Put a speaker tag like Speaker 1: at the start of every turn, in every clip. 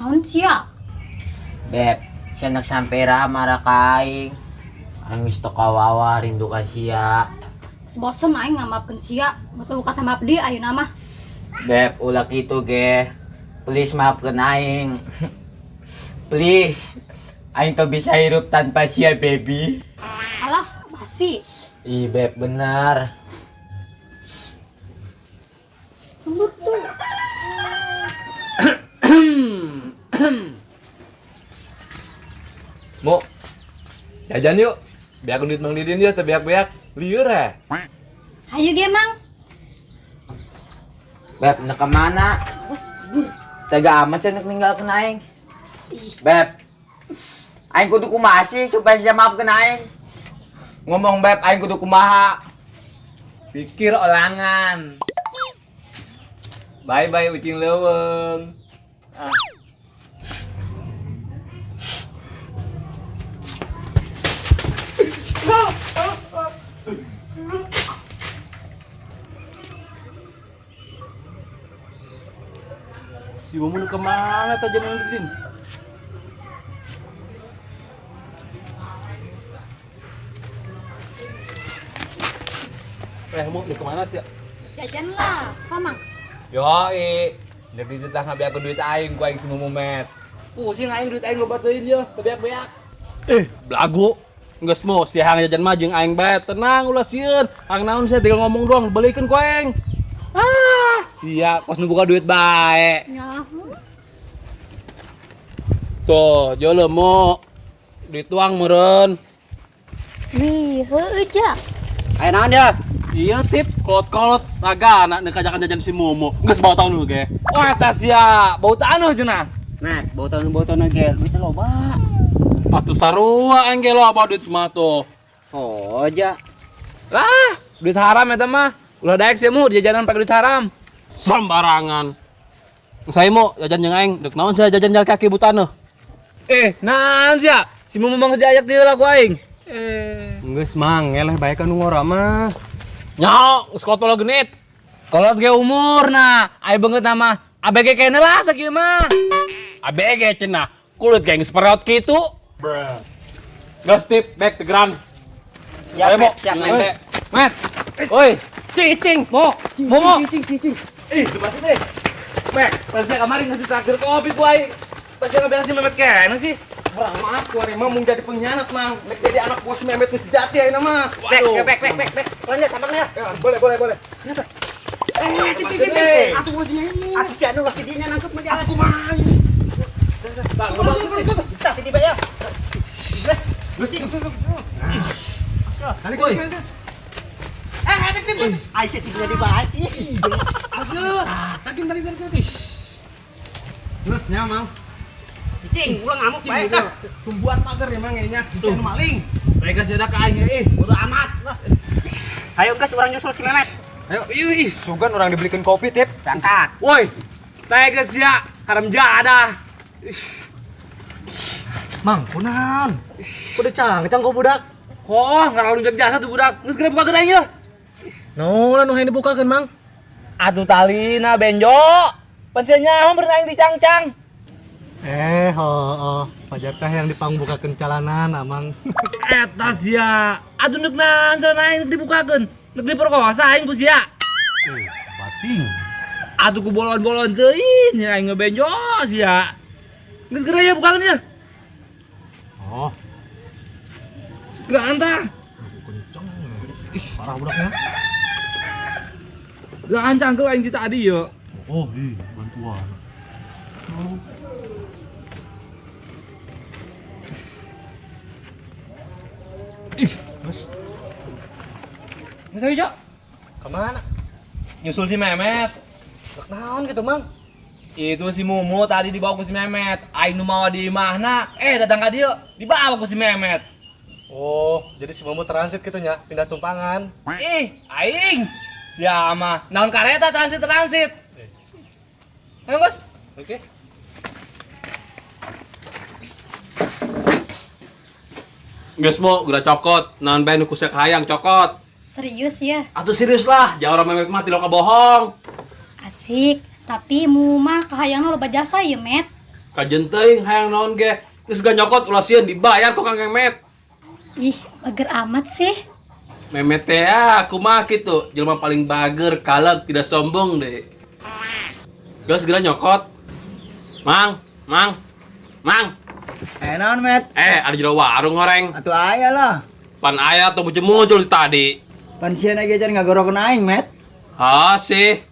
Speaker 1: Naon sia?
Speaker 2: Beb, sia nak sampera marah ka aing. Aing geus teu kawawa rindu ka sia.
Speaker 1: Geus bosen aing ngamaafkeun sia. Geus eueuh kata maaf deui ayeuna mah.
Speaker 2: Beb, ulah kitu ge. Please maafkeun aing. Please. Aing teu bisa hirup tanpa sia, baby.
Speaker 1: Alah, basi.
Speaker 2: Ih, Beb, bener.
Speaker 1: Lembut tuh.
Speaker 3: Mo, jajan yuk. Biar duit Mang Didin ya, terbeak-beak. Liur ya.
Speaker 1: Hayu ge, Mang.
Speaker 2: Beb, nak kemana?
Speaker 1: Awas, bur.
Speaker 2: Tega amat sih nak ninggalkeun aing. Beb, aing kudu kumaha sih supaya sia maafkeun aing? Ngomong Beb, aing kudu kumaha?
Speaker 3: Pikir olangan. Bye-bye ucing leuweung. Ah.
Speaker 4: Si Mumun kemana tadi Mang Didin? Mu, lu kemana sih?
Speaker 1: Jajan lah, apa, Mang?
Speaker 3: Yoi, jadi ditah ngabeak duit aing, ku aing si Mumu met. Pusing aing duit aing loba teuing ye, kebeak-beak.
Speaker 4: Belagu. Geus mo, si hang jajan mah jeung aing bae. Tenang ulah sieun. Hang naon sia tinggal ngomong doang, balikeun ku aing.
Speaker 3: Ah, sia kos nu buka duit bae.
Speaker 1: Nyaho.
Speaker 4: Tuh, jolo mo. Duit tuang meureun.
Speaker 1: Wih, heueuh ja.
Speaker 5: Aya naon ya?
Speaker 4: Iya tip, kolot-kolot raga anak nek kajakan jajan si Momo. Geus bawa tahun dulu ge.
Speaker 3: Oh, eta sia, bau taneuh cenah.
Speaker 5: Nah, bau tahun ge, duitnya loba.
Speaker 4: Atuh sarua aing ge loba duit mah tuh.
Speaker 5: Oh, ja.
Speaker 3: Lah, duit haram eta mah. Ulah daek sia mu jajanan pakai duit haram.
Speaker 4: Sembarangan. Saya mau jajan jeung aing, dek naon saya jajan jalan kaki butaneuh.
Speaker 3: Naon sia? Si Mumu mah ngejayak deui lah ku aing.
Speaker 6: Geus Mang, ngeleh bae ka nu ngora mah.
Speaker 4: Nyaho, geus kolot pola genit.
Speaker 3: Kolot ge umur nah, aya beungeut nama ABG kene lah sakieu mah.
Speaker 4: ABG cenah, kulit geng seperot kitu. Bruh. Geus tip, back tegeran.
Speaker 5: Ya,
Speaker 4: Ayo, Mo.
Speaker 5: Met, siap,
Speaker 4: Ente.
Speaker 5: Met.
Speaker 3: Met. Oi,
Speaker 6: Cicing.
Speaker 3: Mo, Mo, Mo.
Speaker 6: Cicing, cicing.
Speaker 3: Ih, lepas itu. Mek, pas saya kemarin ngasih traktir kopi ku aing. Pas saya ngebelas si Memet kene sih.
Speaker 6: Bang, maaf ku ari mah mung jadi pengkhianat, Mang. Nek jadi anak bos Memet nu sejati ayeuna mah.
Speaker 5: Bek, bek, bek, bek, bek. Lanjut, tambangnya.
Speaker 6: Ya, boleh, boleh, boleh.
Speaker 5: Cicing, cicing. Atuh Atuh si anu laki dinya nangkep mah jalan.
Speaker 6: Kumaha?
Speaker 3: Bang,
Speaker 5: Kita sini bae ya. Geus, geus.
Speaker 6: Woi.
Speaker 5: Aisyah tidak dibahas sih.
Speaker 3: Aduh.
Speaker 6: Tarik, tarik, tarik, tarik. Terus nya, Mang.
Speaker 5: Cicing, ulah ngamuk bae.
Speaker 6: Tumbuhan pagar ya, Mang, nya. Bisa nu maling.
Speaker 3: Mereka sih ada ka aing ih.
Speaker 5: Bodo amat lah. Ayo geus urang nyusul si Memet.
Speaker 6: Ayo.
Speaker 3: Ih, ih.
Speaker 6: Sugan orang dibelikan kopi, Tip.
Speaker 5: Berangkat.
Speaker 3: Woi, tega sia, haram jadah.
Speaker 7: Mang, kunaon? Kudu cangcang kok budak.
Speaker 3: Oh, ngaralunjak jasa tuh budak. Geus geura buka aing yeuh.
Speaker 7: Naon anu hayang dibukakeun, Mang?
Speaker 3: Atuh talina benjo. Pan sia nyaho beurang aing dicangcang.
Speaker 7: Oh, pajar teh yang dipangbukakeun calanan, Amang.
Speaker 3: Eta sia. Atuh neuk naon celana aing neuk dibukakeun. Neuk diperkosa aing ku sia.
Speaker 7: Bating.
Speaker 3: Atuh ku bolon-bolon teuing nya aing ngebenjo sia. Geus geura ya bukakeun ya.
Speaker 7: Oh,
Speaker 3: Segera tah.
Speaker 7: Ih, parah budaknya.
Speaker 3: Geura ancang ke aing ti tadi ye.
Speaker 7: Oh, ih, bantuan.
Speaker 3: Ih, geus. Geus ayo, Cok.
Speaker 7: Kemana?
Speaker 3: Nyusul si Memet.
Speaker 7: Rek naon gitu, Mang?
Speaker 3: Itu si Mumu tadi dibawa ku si Memet. Aing nu mawa di imahna, datang ka dieu dibawa ku si Memet.
Speaker 7: Oh, jadi si Mumu transit gitu nya, pindah tumpangan.
Speaker 3: Ih, aing. Siapa? Naon kareta transit-transit. Ayo, Gus.
Speaker 7: Oke.
Speaker 4: Geus mo, geura cokot. Naon bae nu ku sia kahayang cokot.
Speaker 1: Serius ya?
Speaker 4: Atuh serius lah, jauh orang Memet mah tidak bohong.
Speaker 1: Asik. Tapi mu mah kahayangna loba jasa ya, Met.
Speaker 4: Kajen teuing hayang naon ge. Geus gak nyokot ulah sieun dibayar kok Kang Memet.
Speaker 1: Ih, bager amat sih.
Speaker 4: Memet teh ah, kumaha kitu, jelema paling bager, kalem, tidak sombong deh. Geus segera nyokot. Mang, mang, mang.
Speaker 8: Eh naon, Met?
Speaker 4: Eh, ada jero warung horeng.
Speaker 8: Atuh aya lah.
Speaker 4: Pan aya tuh muncul tadi.
Speaker 8: Pan sia ge can ngagorokeun aing, Met.
Speaker 4: Ha sih.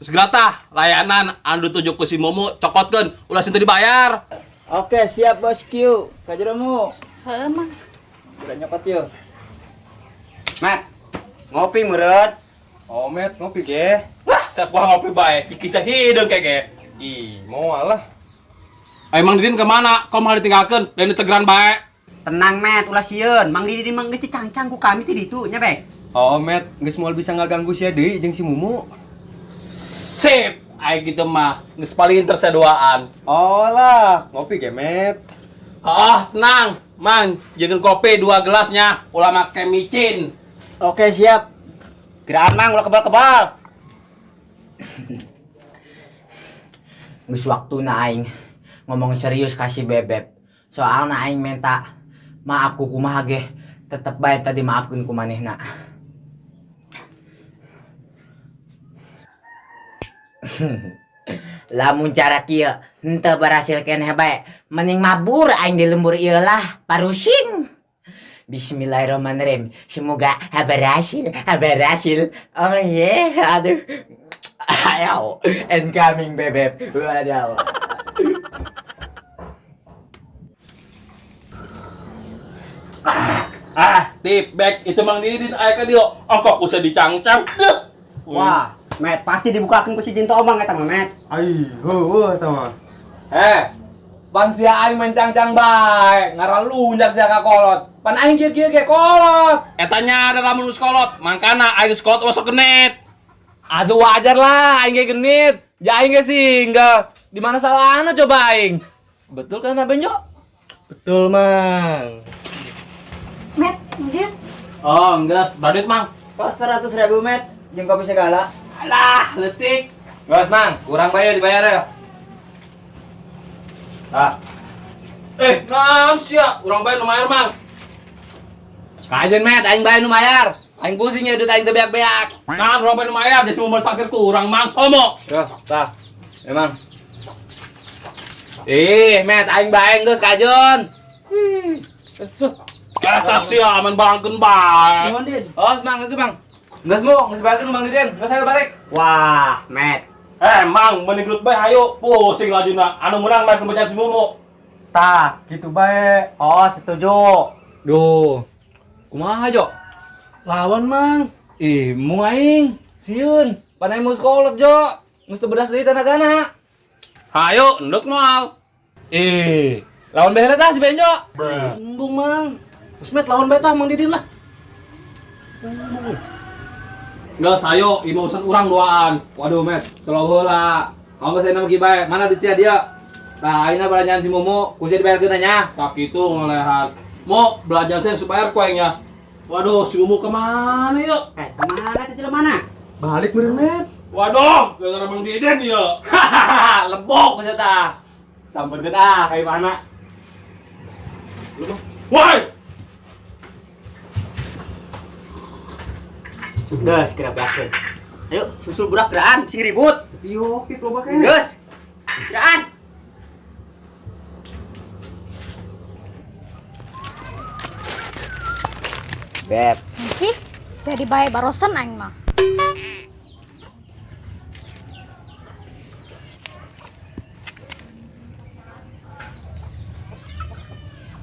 Speaker 4: Segera tah, layanan anu tujuk ku si Momo cokotkeun, ulah sieun teu dibayar.
Speaker 8: Oke, siap bos Q. Ka jero mu.
Speaker 1: Heeh, Mang.
Speaker 8: Udah nyokot yo.
Speaker 5: Met, ngopi meureun.
Speaker 6: Oh, Met, ngopi ge.
Speaker 4: Wah, saya ngopi bae, ciki hideung keke.
Speaker 6: Ih, moal lah.
Speaker 4: Emang Didin kemana? Kok malah ditinggalkan dan ditegeran bae?
Speaker 5: Tenang, Met, ulah sieun. Mang Didin mah geus dicangcang ku kami ti ditu nya, Bek.
Speaker 6: Oh, Met, geus moal bisa ngaganggu sia deui jeung si Mumu.
Speaker 4: Sip, aing gitu mah geus paling terseduaan.
Speaker 6: Oh lah, ngopi ge, Met.
Speaker 4: Ah, tenang, Mang, jeung kopi 2 gelasnya, ulah make micin.
Speaker 8: Oke, siap.
Speaker 5: Geraan Mang, ulah kebal-kebal.
Speaker 2: Geus waktuna aing ngomong serius kasih Bebeb. Soalna aing minta maaf ku kumaha ge, tetep bae tadi maafkeun ku manehna. Lamun cara kieu henteu berhasil keneh bae, mending mabur aing di lembur ieu lah, parusing. Bismillahirrahmanirrahim. Semoga berhasil, berhasil. Oh yeah, aduh. Ayo, incoming Bebeb. Waduh.
Speaker 4: Ah, tip back itu Mang Didin aya ka dieu. Ongkok usah dicangcang. Deuh.
Speaker 5: Wah, Met, pasti dibukakeun ku si Jinto Omang eta mah, Met.
Speaker 6: Ai, heueuh eta mah.
Speaker 3: Eh, pan sia aing mencangcang bae, ngaralunjak sia ka kolot. Pan aing kieu-kieu ge kolot.
Speaker 4: Eta nya ada lamun geus kolot, mangkana aing geus kolot masuk genit.
Speaker 3: Aduh wajar lah aing ge genit. Ja aing ge single. Di mana salahna coba aing? Betul kan Benjo?
Speaker 7: Betul, Mang.
Speaker 1: Met, geus.
Speaker 4: Oh, geus, badut Mang.
Speaker 8: Pas 100 ribu, Met. Jeung kopi segala.
Speaker 4: Alah, leutik.
Speaker 3: Geus Mang, kurang bayar dibayar ya. Ah,
Speaker 4: Eh, naon sia? Urang bae nu mayar, Mang.
Speaker 3: kajen Met, aing bae nu mayar. Aing pusing ya duit aing teu beak-beak.
Speaker 4: Naon urang bae nu mayar, jadi mau traktir ku urang, Mang. Homo.
Speaker 3: Yo, tah. Emang. Ih, Met, aing bae geus kajen.
Speaker 4: Eta sia aman balangkeun bae.
Speaker 8: Nuhun, Din.
Speaker 3: Oh, Mang, itu Mang. Geus mu, geus balik Mang Didin. Geus ayo balik.
Speaker 5: Wah, Met.
Speaker 4: Eh, Mang, mending gelut bae hayu. Pusing lajuna. Anu menang mah kebecan si Mumu.
Speaker 6: Tah, gitu bae.
Speaker 5: Oh, setuju.
Speaker 3: Duh. Kumaha, Jo?
Speaker 7: Lawan, Mang.
Speaker 3: Ih, mung aing. Sieun, pan aing mau sekolah, Jo. Geus teu bedas deui tanagana.
Speaker 4: Hayu, endek moal.
Speaker 3: Ih, lawan bae tah si Benjo.
Speaker 7: Embung, Mang. Geus, Met, lawan bae tah Mang Didin lah.
Speaker 4: Geus hayu, ieu mah urusan urang duaan.
Speaker 3: Waduh, Met, slow heula. Kamu geus enak bae. Mana duit sia dia? Tah, ayeuna belanjaan si Mumu, ku sia dibayarkeun nya.
Speaker 4: Tak itu ngolehan. Mau belajar saya supaya ku aingnya. Waduh, si Mumu kemana yuk?
Speaker 5: Eh, kemana teh jelema mana?
Speaker 6: Balik meureun, Met.
Speaker 4: Waduh, gara-gara Mang Didin yuk.
Speaker 3: Hahaha, lebok ku sia tah. Sampeurkeun ah, kayak mana?
Speaker 4: Lu mah. Woi!
Speaker 5: Geus, kira beakeun. Ayo, susul budak geraan, sing ribut.
Speaker 6: Tapi oke loba kene.
Speaker 5: Geus. Geraan.
Speaker 2: Beb,
Speaker 1: Sih, saya dibayar barosan aing mah.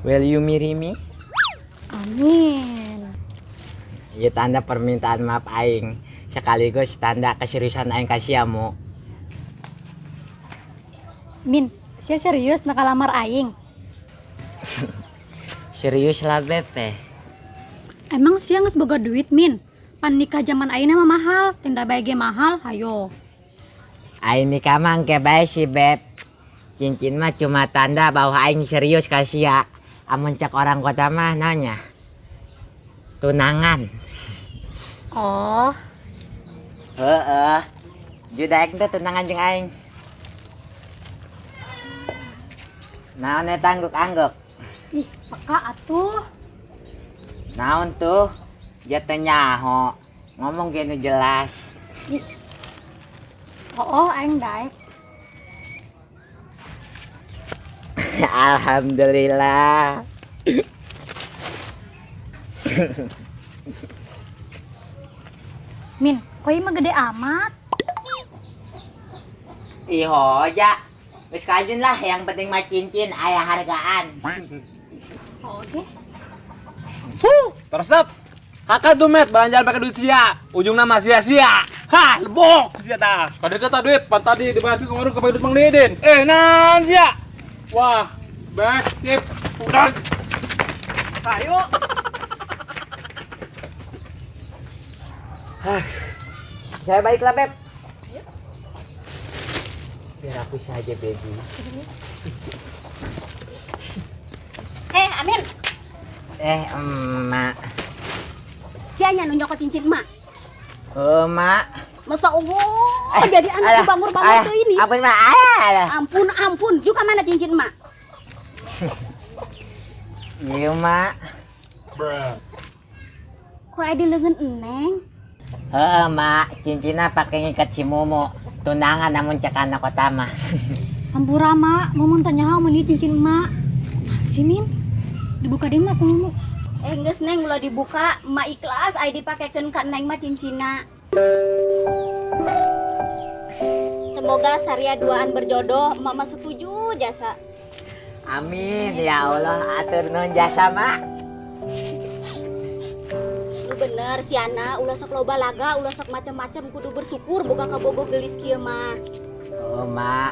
Speaker 2: Will you marry me?
Speaker 1: Amin.
Speaker 2: Ya tanda permintaan maaf aing sekaligus tanda keseriusan aing kasih mu.
Speaker 1: Min, sia serius nak lamar aing.
Speaker 2: Serius lah Beb teh.
Speaker 1: Emang sia geus boga duit, Min? Pan nikah zaman ayeuna mah mahal, tenda bae ge mahal, hayo.
Speaker 2: Aing nikah mah engke bae sih Beb. Cincin mah cuma tanda bahwa aing serius kasih ya. Amun cek orang kota mah nanya. Tunangan.
Speaker 1: Oh,
Speaker 2: Heeh. Judaek teh tunangan jeung aing. Naon eta angguk-angguk?
Speaker 1: Ih, peka atuh.
Speaker 2: Naon tuh? Dia teh nyaho. Ngomong gini jelas.
Speaker 1: Ih. Oh, aing daek.
Speaker 2: Alhamdulillah.
Speaker 1: Min, kok ieu mah gede amat?
Speaker 2: Ih, hoja. Wis kajun lah, yang penting mah cincin aya hargaan.
Speaker 1: Oke.
Speaker 3: Huh, teresep. Kakak tuh Met, belanjaan pakai duit sia. Ujungnya mah sia-sia. Hah, lebok sia tah.
Speaker 4: Kada kata duit, pan tadi dibayar ke warung ke duit Mang Deden.
Speaker 3: Eh, naon sia?
Speaker 4: Wah, back tip. Udah.
Speaker 5: Ayo.
Speaker 2: Saya balik lah, Beb. Biar aku saja, baby.
Speaker 9: Amin.
Speaker 2: Emak.
Speaker 9: Sianya nu nyokot cincin emak.
Speaker 2: Emak.
Speaker 9: Masa Allah, jadi anak bangur-bangur tuh ini.
Speaker 2: Ampun, Mak. Alah, alah.
Speaker 9: Ampun, ampun. Juga mana cincin emak?
Speaker 2: Iya, Mak.
Speaker 9: Kok ada lengan eneng?
Speaker 2: Heeh, Mak. Cincinnya pakai ngikat si Mumu. Tunangan namun cek anak kota mah.
Speaker 1: Hampura, Mak. Mumun tanya hal mun ieu cincin emak. Si Min, dibuka deh, Mak, ku Mumu.
Speaker 9: Geus neng ulah dibuka, emak ikhlas ai dipakekeun ka neng mah cincinna. Semoga Saria duaan berjodoh, mama setuju jasa.
Speaker 2: Amin ya Allah, atur nuhun jasa, Mak.
Speaker 9: Lu bener si Ana, ulah sok loba laga, ulah sok macam-macam, kudu bersyukur boga kabogoh geulis kieu mah.
Speaker 2: Oh, Mak.